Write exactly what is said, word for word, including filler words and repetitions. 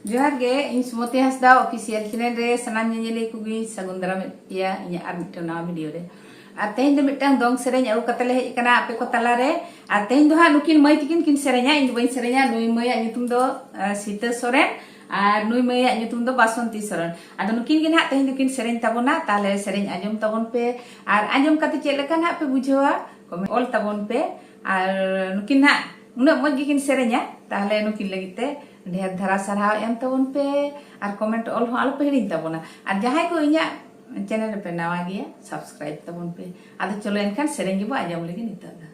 ᱡᱚᱦᱟᱨ ᱜᱮ, ᱤᱧ ᱥᱩᱢᱚᱛᱤ ᱦᱟᱸᱥᱫᱟ official channel ᱨᱮ ᱥᱟᱱᱟᱢ ᱧᱮᱧᱮᱞᱤᱭᱟᱹ ᱠᱚᱜᱮᱧ ᱥᱟᱹᱜᱩᱱ ᱫᱟᱨᱟᱢᱮᱫ ᱯᱮᱭᱟ ᱤᱧᱟᱹᱜ ᱟᱨ ᱢᱤᱫᱴᱟᱝ ᱱᱟᱣᱟ video ᱨᱮ᱾ ᱟᱨ ᱛᱮᱦᱮᱧ ᱫᱚ ᱢᱤᱫᱴᱟᱝ ᱫᱚᱝ ᱥᱮᱨᱮᱧ ᱟᱹᱜᱩ ᱠᱟᱛᱮ ᱞᱮ ᱦᱮᱡ ᱟᱠᱟᱱᱟ ᱟᱯᱮ ᱠᱚ ᱛᱟᱞᱟᱨᱮ᱾ ᱟᱨ ᱛᱮᱦᱮᱧ ᱫᱚ ᱦᱟᱸᱜ ᱱᱩᱠᱤᱱ ᱢᱟᱹᱭ ᱛᱟᱹᱠᱤᱱ ᱠᱤᱱ ᱥᱮᱨᱮᱧᱟ, ᱤᱧ ᱫᱚ ᱵᱟᱹᱧ ᱥᱮᱨᱮᱧᱟ᱾ ᱱᱩᱭ ᱢᱟᱹᱭᱟᱜ ᱧᱩᱛᱩᱢ ᱫᱚ, ᱟᱸ, ᱥᱤᱛᱟᱹ ᱥᱚᱨᱮᱱ ᱟᱨ ᱱᱩᱭ ᱢᱟᱹᱭᱟᱜ ᱧᱩᱛᱩᱢ ᱫᱚ ᱵᱟᱥᱚᱱᱛᱤ ᱥᱚᱨᱮᱱ᱾ ᱟᱫᱚ ᱱᱩᱠᱤᱱ ᱜᱮ ᱱᱟᱦᱟᱜ ᱛᱮᱦᱮᱧ ᱫᱚᱠᱤᱱ ᱥᱮᱨᱮᱧ ᱛᱟᱵᱚᱱᱟ᱾ ᱛᱟᱦᱞᱮ ᱥᱮᱨᱮᱧ ᱟᱸᱡᱚᱢ ᱛᱟᱵᱚᱱ ᱯᱮ, ᱟᱨ ᱟᱸᱡᱚᱢ ᱠᱟᱛᱮ ᱪᱮᱫ ᱞᱮᱠᱟ ᱱᱟᱦᱟᱜ ᱯᱮ ᱵᱩᱡᱷᱟᱹᱣᱟ comment ᱚᱞ ᱛᱟᱵᱚᱱ ᱯᱮ᱾ ᱟᱨ ᱱᱩᱠᱤᱱ ᱱᱟᱦᱟᱜ ᱩᱱᱟᱹᱜ ᱢᱚᱡᱽ ᱜᱮᱠᱤᱱ ᱥᱮᱨᱮᱧᱟ, ᱛᱟᱦᱞᱮ ᱱᱩᱠᱤᱱ ᱞᱟᱹᱜᱤᱫ ᱛᱮ ᱰᱷᱮᱨ ᱫᱷᱟᱨᱟ ᱥᱟᱨᱦᱟᱣ ᱮᱢ ᱛᱟᱵᱚᱱ ᱯᱮ, ᱟᱨ comment ᱚᱞ ᱦᱚᱸ ᱟᱞᱚ ᱯᱮ ᱦᱤᱲᱤᱧ ᱛᱟᱵᱚᱱᱟ᱾ ᱟᱨ ᱡᱟᱦᱟᱸᱭ ᱠᱚ ᱤᱧᱟᱹᱜ channel ᱨᱮᱯᱮ ᱱᱟᱣᱟ ᱜᱮᱭᱟ, subscribe ᱛᱟᱵᱚᱱ ᱯᱮ᱾ ᱟᱫᱚ ᱪᱚᱞᱚ ᱮᱱᱠᱷᱟᱱ ᱥᱮᱨᱮᱧ ᱜᱮᱵᱚ ᱟᱸᱡᱚᱢ ᱞᱮᱜᱮ ᱱᱤᱛᱚᱜ ᱫᱚ᱾